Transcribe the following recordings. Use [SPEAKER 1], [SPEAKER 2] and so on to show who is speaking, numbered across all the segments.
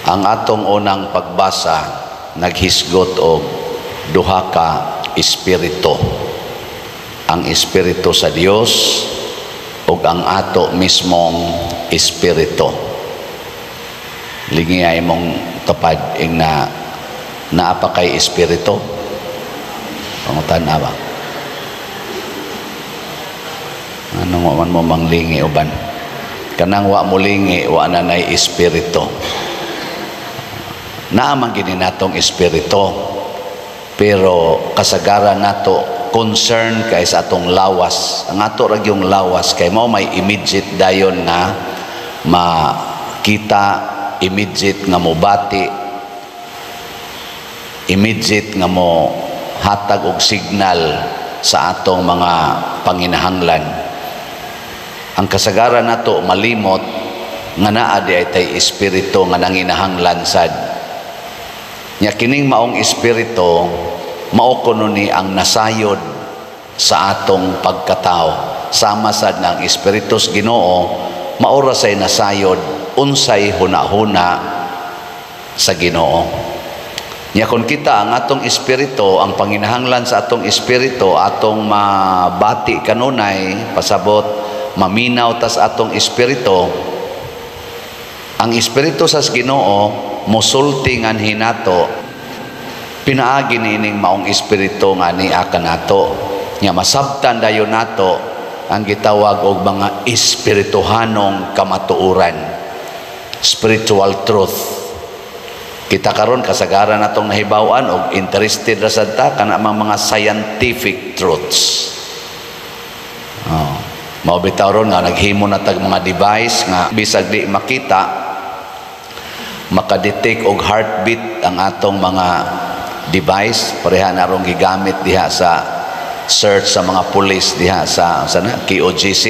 [SPEAKER 1] Ang atong unang pagbasa naghisgot og duha ka espiritu. Ang espiritu sa Dios ug ang ato mismong espiritu. Lingi ay mong tupad ing na naa pa kay espiritu. Pangutan ba? Ano man mo manglingi uban? Kanang wa mo lingi, wa na nay espiritu. Naa man gini natong espiritu, pero kasagaran nato concern kay sa atong lawas. Ang ato ra yung lawas kay mao may immediate dayon nga makita, immediate nga mobati, immediate nga mo hatag og signal sa atong mga panginahanglan. Ang kasagaran nato malimot nga naa di ay tay espiritu nga nanginahanglan sad. Nya kining maong espiritu mao kuno ni ang nasayod sa atong pagkatao. Sama sad nga ang espiritu sa Ginoo mao ra say nasayod unsay hunahuna sa Ginoo. Nya kon kita ang atong espiritu, ang panginahanglan sa atong espiritu atong mabati kanunay, pasabot maminaw tas atong espiritu. Ang espiritu sa Ginoo mosulti nganhi nato pinaagi niining maong espiritu nga niya kanato. Nya masabtan dayon nato ang gitawag og mga espirituhanong kamatuoran, spiritual truth. Kita karon kasagaran natong nahibaw-an og interested ra sad ta kana mga scientific truths. Oh. Mao bitaw ron nga naghimo na tag mga device nga bisag di makita makadetect og heartbeat ang atong mga device. Pareha na rong gigamit diha sa search sa mga pulis diha sa sana KOJC.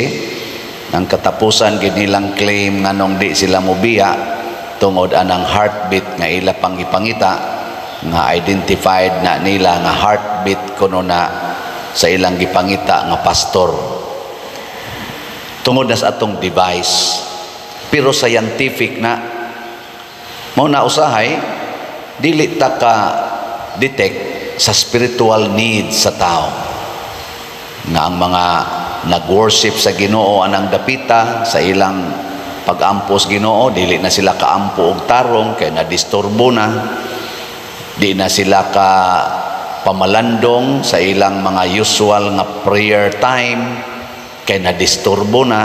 [SPEAKER 1] Ang katapusan gid nilang claim nganong di sila mobiya tungod anang heartbeat nga ila pang gipangita, nga identified na nila nga heartbeat kuno na sa ilang gipangita nga pastor tungod na sa atong device. Pero scientific na mao na usahay dili ta ka detect sa spiritual needs sa tao, nga ang mga nag-worship sa Ginoo anang dapita sa ilang pag-ampos Ginoo, dili na sila kaampo og tarong kay nadisturbo na, di na sila ka pamalandong sa ilang mga usual nga prayer time kay nadisturbo na,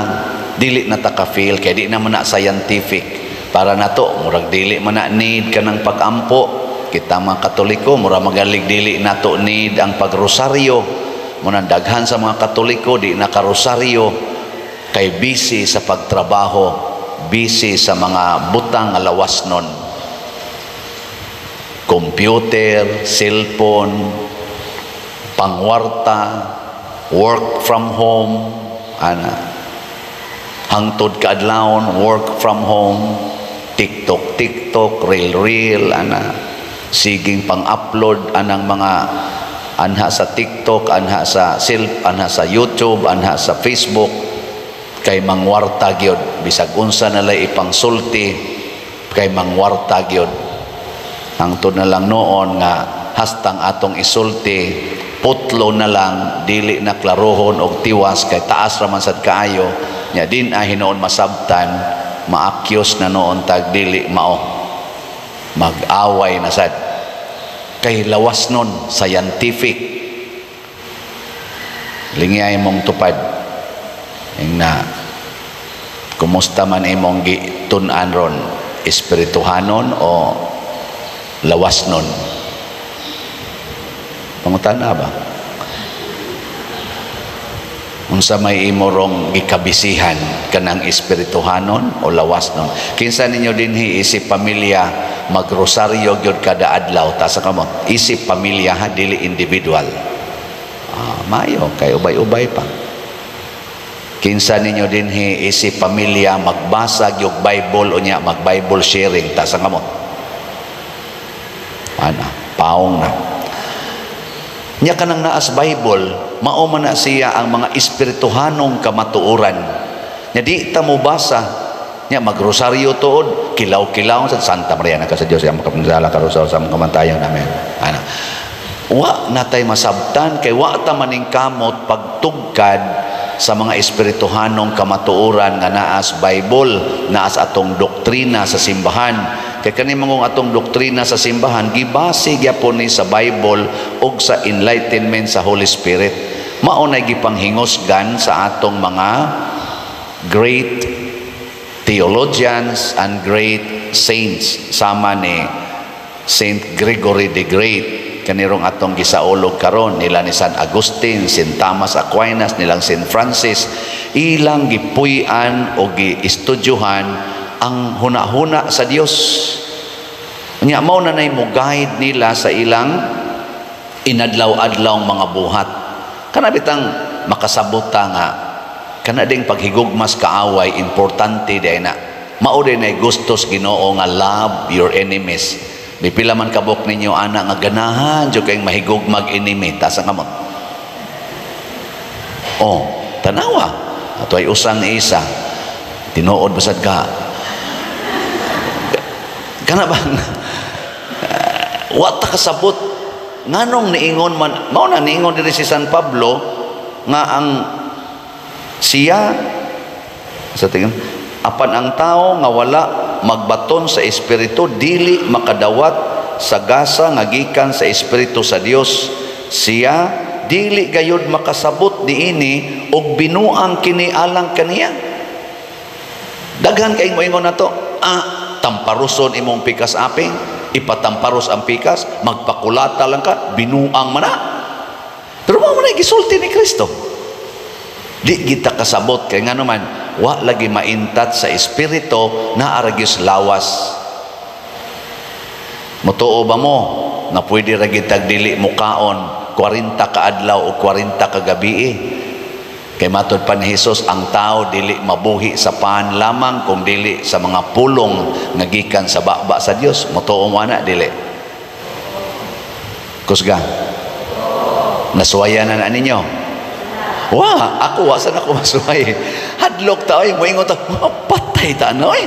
[SPEAKER 1] dili na ta ka-feel kay di naman na scientific. Para nato murag dili man na need kanang pag-ampo. Kita mga Katoliko mura magalig dili nato need ang pagrosaryo. Munang daghan sa mga Katoliko di na karosaryo kay busy sa pagtrabaho, busy sa mga butang nga lawas nun, computer, cellphone, pangwarta, work from home, ana, hangtod kaadlawon work from home, TikTok, TikTok, reel, reel, ana, siging pang-upload anang mga anha sa TikTok, anha sa self, anha sa YouTube, anha sa Facebook, kay mangwarta gyud. Bisag unsa na lay ipangsulti kay mangwarta gyud. Hangtod na lang noon nga hastang atong isulti putlo na lang, dili na klarohon og tiwas kay taas ra man sad kaayo. Nya din ay hinuon masabtan, maakyos na noon tag dili mao, mag-away na sad kay lawas nun, scientific. Lingay mong tupad ing na kumusta man imong gitun-an ron, espirituhanon o lawas nun? Pangutana ba? Unsa may imo rong gikabisihan, kanang espirituhanon o lawas nun? Kinsa ninyo dinhi isip pamilya magrosaryo gyud kada adlaw? Taas ang kamot. Isip pamilya ha, dili individual. Mayo kay ubay-ubay pa. Kinsa ninyo dinhi isip pamilya magbasa gyud Bible unya mag Bible sharing? Taas ang kamot. Ana, paong na. Nya kanang naas Bible, mao man na siya ang mga espirituhanong kamatuoran. Nya di ta mo basa, nya magrosaryo tuod, Kilaw-kilaw sa Santa Maria na ka sa Dios ang makapanzala karon sa mga kamatayon namin. Ana. Wa natay masabtan kay wa ta maningkamot pagtugkad sa mga espirituhanong kamatuoran nga naas Bible, naas atong doktrina sa simbahan. Kay kani mangong atong doktrina sa simbahan gibase gyapon ni sa Bible ug sa enlightenment sa Holy Spirit. Mao nay gipanghingusgan sa atong mga great theologians and great saints sama ni Saint Gregory the Great, kanirong atong gisaulog karon, nila ni San Agustin, Saint Thomas Aquinas, nilang Saint Francis. Ilang gipuy-an o giestudyohan ang huna-huna sa Dios. Nya mao na nay mo guide nila sa ilang inadlaw-adlaw mga buhat. Kana bitang makasabot ta nga kana ding paghigugmas kaaway, importante day na. Mao din ay gustos Ginoo nga love your enemies. May pila man kabok ninyo ana nga ganahan jud kayong mahigugmag enemy? Taas ang kamot. Oh, tanawa. Ato ay usang isa. Tinuod basad ka. Kana bang wa ta kasabot nganong niingon man mao na niingon diri si San Pablo nga ang siya sa tingin, apan ang tao nga wala magbaton sa espiritu dili makadawat sa gasa nga gikan sa Espiritu sa Dios. Siya dili gayud makasabot niini ug binuang kini alang kaniya. Daghan kay moingon nato, tamparuson imong pikas aping, ipatamparos ang pikas, magpakulata lang ka, binuang man na. Pero mao man ay gisulti ni Kristo. Di kita kasabot kay ngano man wa lagi maintat sa espiritu, naa ra gyud lawas. Motuo ba mo na pwede ra gitag dili mukaon 40 ka adlaw o 40 ka gabi? Kay matod pa ni Jesus, ang tao dili mabuhi sa pan lamang kung dili sa mga pulong nga gikan sa baba sa Dios. Motuo mo ana, dili? Kusga. Nasuwayan na na ninyo? Wa, ako wa sa ako masuway. Hadlok ta oy, moingon ta, patay ta ano oy.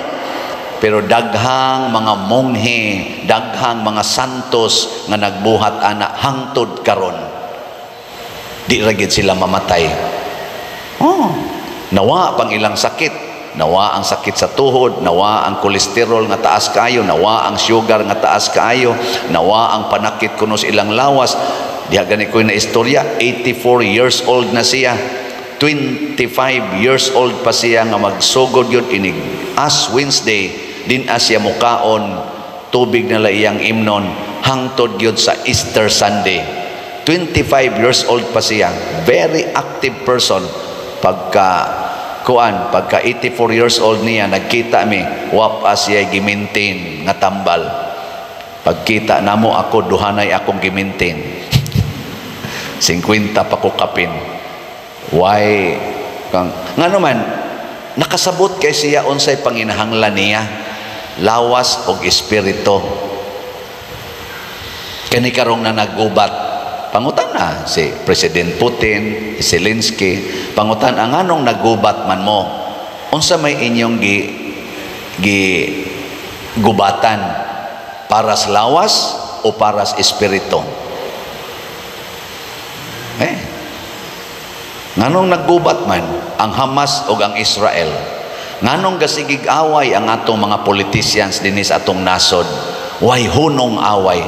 [SPEAKER 1] Pero daghang mga monghe, daghang mga santos nga nagbuhat ana hangtod karon. Di ra gid sila mamatay. Oh, nawa pang ilang sakit, nawa ang sakit sa tuhod, nawa ang kolesterol nga taas kaayo, nawa ang sugar nga taas kaayo, nawa ang panakit kuno sa ilang lawas. Diha gani ko na istorya, 84 years old na siya. 25 years old pa siya nga magsugod yun inig Ash Wednesday, din siya mukaon, tubig na iyang imnon hangtod gyud sa Easter Sunday. 25 years old pa siya, very active person. Pagka kuan, pagka 84 years old niya, nagkita mi, wa pa siya gi-maintain nga tambal. Pagkita namo, ako duhanay akong gi-maintain. 50 pa ko kapin. Why kang ngano man nakasabot kay siya unsay panginahanglan niya, lawas og espiritu. Kani karong na nagubat, pangutan na si President Putin, Zelensky, pangutan ang anong nagubat man mo, unsa may inyong gi gi gubatan, para sa lawas o para sa espiritu? Eh, nganong naggubat man ang Hamas o ang Israel? Nganong gasigig away ang atong mga politicians dinhi sa atong nasod? Way hunong away.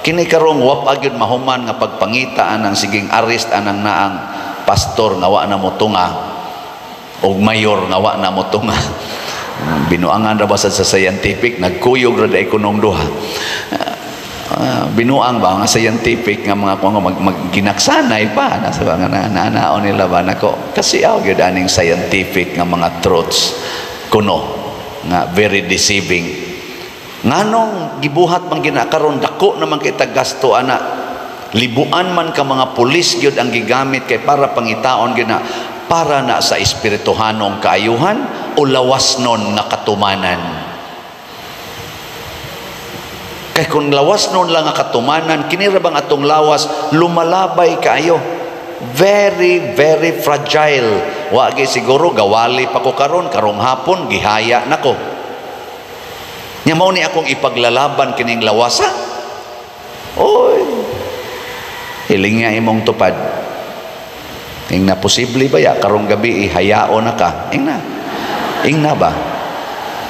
[SPEAKER 1] Kini karong wa pa gyud mahuman nga pagpangita anang siging arrest anang naang pastor nga wa na motunga og mayor nga wa na motunga. Binuangan ra ba sa scientific, nagkuyog ra day kunong duha. Binuang ba nga scientific nga mga kung mag, mag ginaksanay pa nasa mga na, nila ba nako kasi aw gyud aning scientific nga mga truths kuno nga very deceiving. Nganong gibuhat man ginakaron, dako naman kita gasto ana, libuan man ka mga pulis gyud ang gigamit kay para pangitaon gyud na para na sa espirituhanong kaayuhan o lawas nun nga katumanan? Kay kung lawas nun lang nga katumanan, kini ra bang atong lawas lumalabay kaayo, very very fragile. Wa gyud siguro gawali pa ko karon, karong hapon gihaya nako. Nya mao ni akong ipaglalaban kining lawasa. Oy. Hiling nga imong tupad. Ingna, posible ba ya karong gabi ihayao na ka? Ingna. Ingna ba?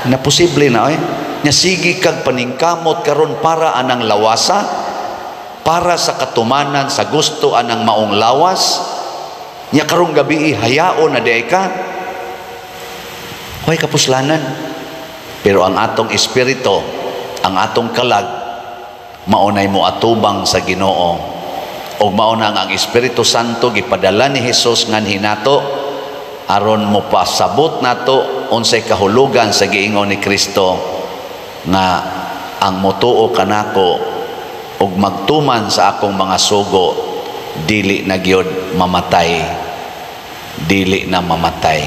[SPEAKER 1] Na posible na, oy. Nya sige kag paningkamot karon para anang lawasa, para sa katumanan sa gusto anang maong lawas. Nya karong gabi ihayao na diay ka. Hoy, kapuslanan. Pero ang atong espiritu, ang atong kalag, maunay mo atubang sa Ginoo. Og mao na ang Espiritu Santo gipadala ni Hesus nganhi nato aron mo pasabot nato unsay kahulugan sa giingon ni Kristo nga ang motuo kanako ug magtuman sa akong mga sugo, dili na gyud mamatay, dili na mamatay.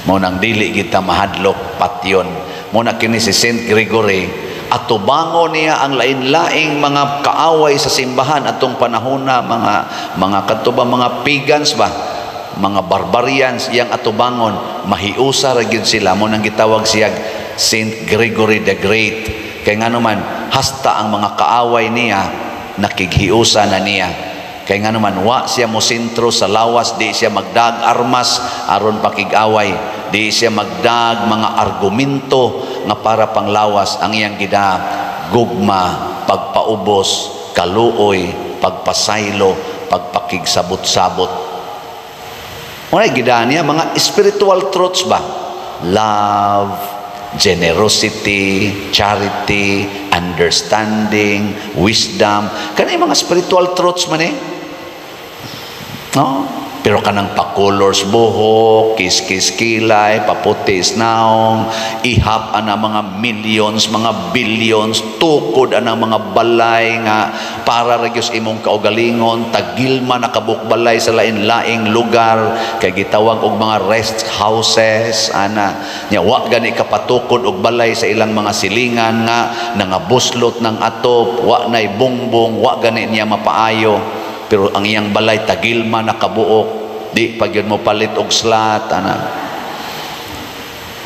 [SPEAKER 1] Mao nang dili kita mahadlok patyon. Mao na kini si Saint Gregory, atubangon niya ang lain-laing mga kaaway sa simbahan atong panahona, mga kadto ba, mga pagans ba, mga barbarians, iyang atubangon, mahiusa ra gyud sila. Mao nang gitawag siya Saint Gregory the Great, kay ngano man hasta ang mga kaaway niya nakighiusa na niya, kay ngano man wa siya mo sentro sa lawas. Di siya magdag armas aron pakig-away, di siya magdag mga argumento nga para panglawas. Ang iyang gida, gugma, pagpaubos, kaluoy, pagpasaylo, pagpakigsabot-sabot. Wala gida niya mga spiritual truths ba, love, generosity, charity, understanding, wisdom. Kanang mga spiritual truths man eh, no? Pero kanang pa-colors buhok, kiss-kiss kilay, paputis naong, ihap ana mga millions, mga billions, tukod ana mga balay nga para ra gyud imong kaugalingon, tagilma nakabuk balay sa lain-laing lugar kay gitawag og mga rest houses ana. Nya wa gani kapatukod og balay sa ilang mga silingan nga nangabuslot ng atop, wa nay bongbong, wa gani niya mapaayo. Pero ang iyang balay tagilma nakabuok, di pag yun mo palit og slat ana.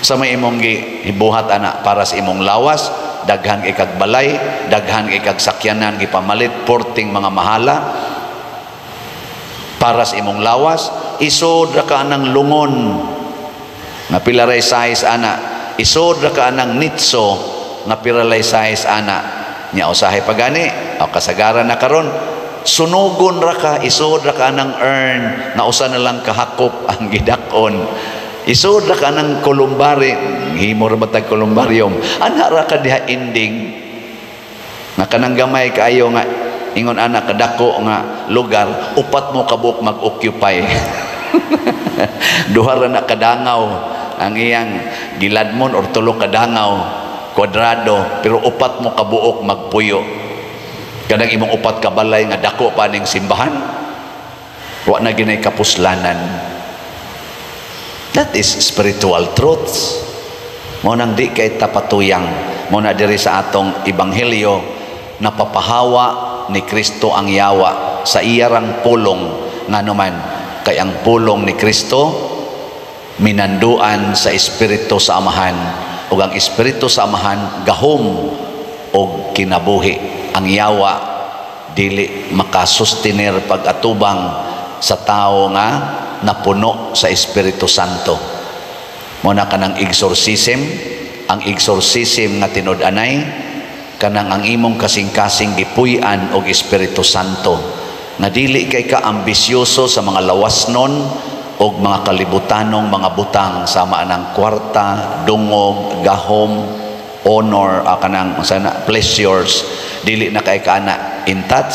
[SPEAKER 1] Sa may imong gibuhat ana para sa imong lawas, daghan ikag balay, daghan ikag sakyanan gipamalit, porting mga mahala para sa imong lawas. Isod ra ka anang lungon nga pila ray size ana, isod ra ka anang nitso nga pila ray size ana. Nya usahay pagani o kasagaran na karon, sunugon ra ka, isod ra ka anang urn nga usa na lang kahakop ang gidakon, isod ra ka anang kolumbari, himo ra ba tag kolumbarium ana ra ka diha, ending nga kanang gamay kaayo nga ingon ana kadako nga lugar, upat mo kabuok mag-occupy. Duha ra na kadangaw ang iyang giladmon or tulo kadangaw kwadrado, pero upat mo kabuok magpuyo. Kanang imong upat ka balay nga dako pa ning simbahan, wa na ginay kapuslanan. That is spiritual truths. Mao nang di kay tapatuyang. Mao na diri sa atong ebanghelyo, napapahawa ni Kristo ang yawa sa iyarang pulong, nganuman kay ang pulong ni Kristo minanduan sa Espiritu sa Amahan, ug ang Espiritu sa Amahan gahom og kinabuhi. Ang yawa dili makasustenir pag-atubang sa tao nga napuno sa Espiritu Santo. Mo na kanang exorcism, ang exorcism nga tinud-anay kanang ang imong kasing-kasing gipuy-an og Espiritu Santo, nga dili kay ka ambisyoso sa mga lawasnon og mga kalibutanong mga butang sama anang kwarta, dungog, gahom, honor, kanang sana pleasures. Dili na kay ka ana in touch,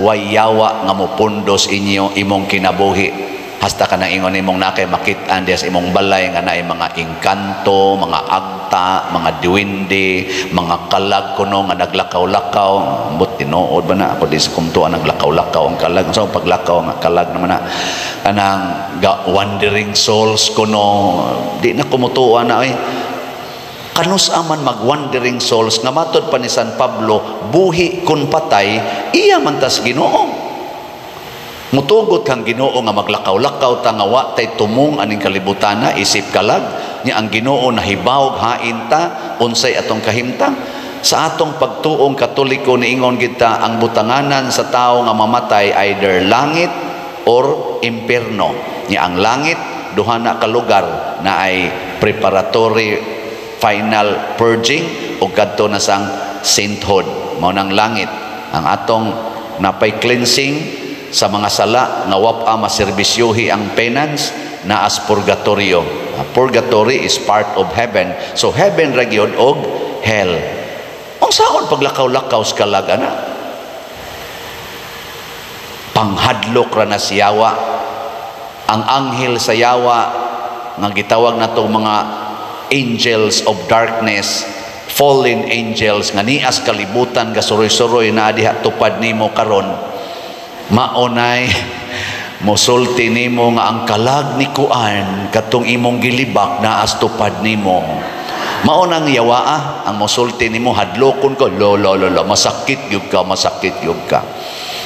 [SPEAKER 1] way yawa nga mopundos inyo imong kinabuhi. Hasta ka nang ingon imong nakay makit-an diya sa imong balay nga naay mga engkanto, mga agta, mga duwende, mga kalag kuno nga naglakaw-lakaw. Ambot tinuod ba na ako di sa kumtuan naglakaw-lakaw ang kalag. So paglakaw nga kalag naman na kanang wandering souls kuno, di na kumutuan na ay. Kanus aman mag-wandering souls nga matod pa ni San Pablo, buhi kun patay, iya man tas Ginoo. Mutugot kang Ginoo nga maglakaw-lakaw ta nga wa tay tumong aning kalibutana isip kalag. Nya ang Ginoo nahibaw hain ta, unsay atong kahimtang. Sa atong pagtuong Katoliko, niingon kita ang butanganan sa tao nga mamatay either langit or impierno. Nya ang langit duha na ka lugar na ay preparatory final purging o kadto na sang sainthood. Mao nang langit ang atong napay cleansing sa mga sala nga wapa maserbisyuhi ang penance na as purgatorio. Purgatory is part of heaven. So heaven ra gyud og hell. Unsaon paglakaw-lakaw sa kalag ana? Panghadlok ra na siyawa. Ang anghel sa yawa nga gitawag nato mga angels of darkness, fallen angels nga nias kalibutan gasuroy-suroy na diha tupad nimo karon, maunay mosulti nimo nga ang kalag ni kuan katong imong gilibak naas tupad nimo. Mao nang yawaa ang mosulti nimo, hadlokon ko, lo lo lo lo, masakit gyud ka, masakit gyud ka.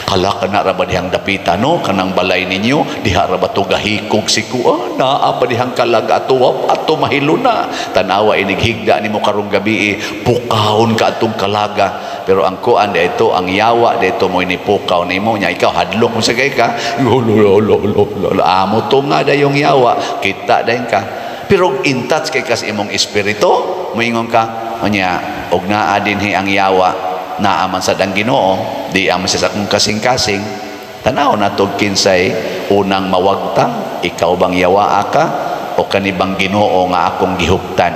[SPEAKER 1] Hala ka na ra ba dihang dapita, no, kanang balay ninyo diha ra ba to gahikog si kuan, naa pa dihang kalag ato ato mahilo na tan-awa inig higda nimo karong gabi, pukawon ka atong kalaga. Pero ang kuan dito, ang yawa dito mo inipukaw nimo, nya ikaw hadlok mo sa kay ka, lo lo lo lo lo, amo to nga dayong yawa kita dayon ka. Pero in touch kay kas imong espiritu, moingon ka unya og naa dinhi ang yawa, naa man sad ang Ginoo, di aman sa akong kasing-kasing. Tanaw na to kinsay unang mawagtang, ikaw bang yawaa ka o kanibang Ginoo nga akong gihuptan?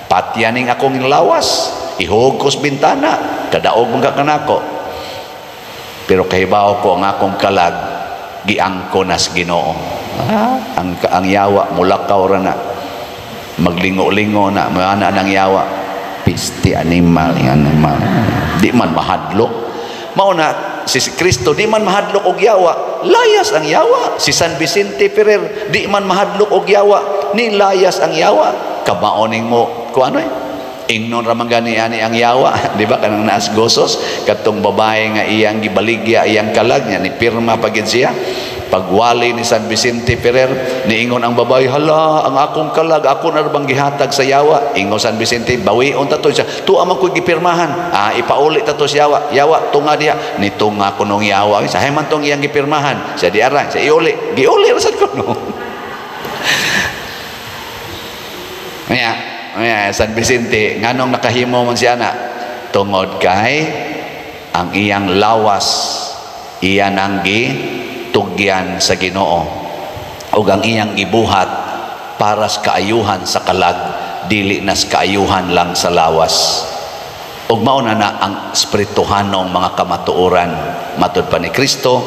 [SPEAKER 1] Patyaning akong lawas, ihog ko sa bintana, kadaog man ka kanako. Pero kahibaw ko ang akong kalag giangko nas Ginoo. Ang yawa mulakaw ra na, maglingo-lingo na, maana nang yawa, pisti animal, animal. Di man mahadlok. Mao na si Kristo di man mahadlok og yawa, layas ang yawa. Si San Vicente Ferrer di man mahadlok og yawa, ni layas ang yawa. Kabaoning mo ko ano eh? Ingnon ra man gani ani ang yawa, di ba kanang naas gosos katong babae nga iyang gibaligya iyang kalag niya ni pirma pa gid siya. Pagwali ni San Vicente Ferrer, niingon ang babae, hala, ang akong kalag, ako na bang gihatag sa yawa? Ingon San Vicente, bawion ta to siya. Tuwa man ko'y gipirmahan. Ah, ipauli ta to sa yawa. Yawa, tunga diha. Nitunga ko nung yawa. Sa man tong iyang gipirmahan. Siya di ara, siya iuli. Giuli ra sad ko no. Nya, nya San Vicente, nganong nakahimo man siya na? Tungod kay ang iyang lawas, iyan ang tugyan sa Ginoo ug ang iyang gibuhat para sa kaayuhan sa kalag, dili nas kaayuhan lang sa lawas. Ug mao na na ang espirituhanong mga kamatuoran matud pa ni Kristo.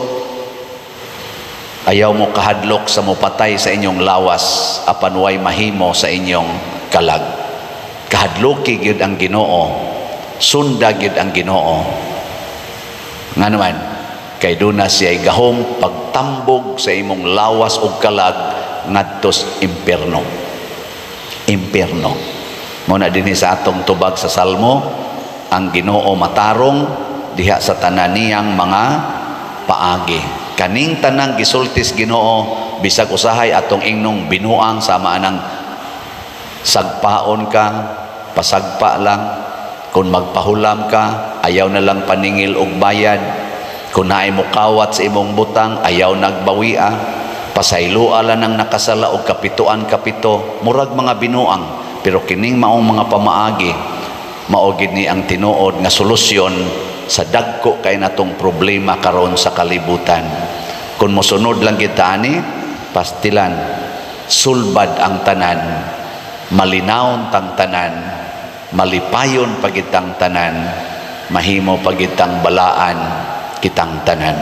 [SPEAKER 1] Ayaw mo kahadlok sa mopatay sa inyong lawas apan way mahimo sa inyong kalag. Kahadloki gyud ang Ginoo, sunda gyud ang Ginoo. Ngano man kay duna siya gahom pagtambog sa imong lawas ug kalag ngadtos impierno. Impierno. Mao na dinhi sa atong tubag sa Salmo, ang Ginoo matarong diha sa tanan niyang mga paagi. Kaning tanang gisultis Ginoo bisag usahay atong ingnong binuang sama anang sagpaon ka, pasagpa lang. Kung magpahulam ka, ayaw na lang paningil og bayad. Kung naay mukawat sa imong butang, ayaw nagbawia. Pasayloa lang ang nakasala og kapituan kapito, murag mga binuang. Pero kining maong mga pamaagi, mao gid ni ang tinuod nga solusyon sa dagko kay natong problema karon sa kalibutan. Kung mosunod lang kita ani, pastilan, sulbad ang tanan, malinawon tang tanan, malipayon pagitang tanan, mahimo pagitang balaan kitang tanan.